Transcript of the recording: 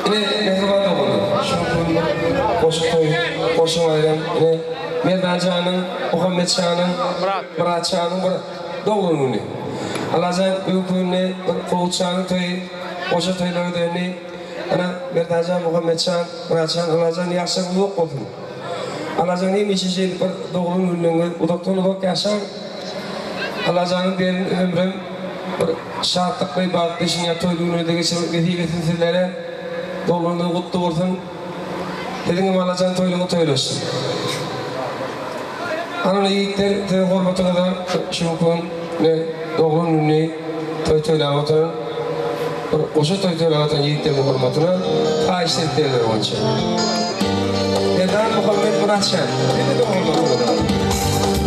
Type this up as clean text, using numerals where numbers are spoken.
Ine, mähriban doganlar, şu gün bir goşa toý, goşa baýram, ine, Merdan janyň, Muhammet şanyň, Myrat şanyň bir doglan güni. Allajan bu günde bir Kowus şanyň toýy, goşa toýlara döndi. Ana, Merdan jan, Muhammet jan, Myrat jan, Allajan ýaşlaryňyz uzak bolsun. Allajan hemişe şeýdip bir doglan günleriňiz uzakdan-uzak ýaşaň. Allajanyň beren ömrem bir şatlykly, bagtly şunýa toý günüňizde geçirmek nesip etsin sizlere. Doglan günüňiz gutly bolsun. Siziňem Allajan toýlaryňyz toýlaşsyn. Ana ýigitler siziň hormatyňyza şu gün we doglan gününi toý toýlap oturan bir goşa toý toýlap oturan ýigitleriň hormatyna haýyşt etdiriler boýunça. Merdan Muhammet Myratjan sizi-de hormatyňyza.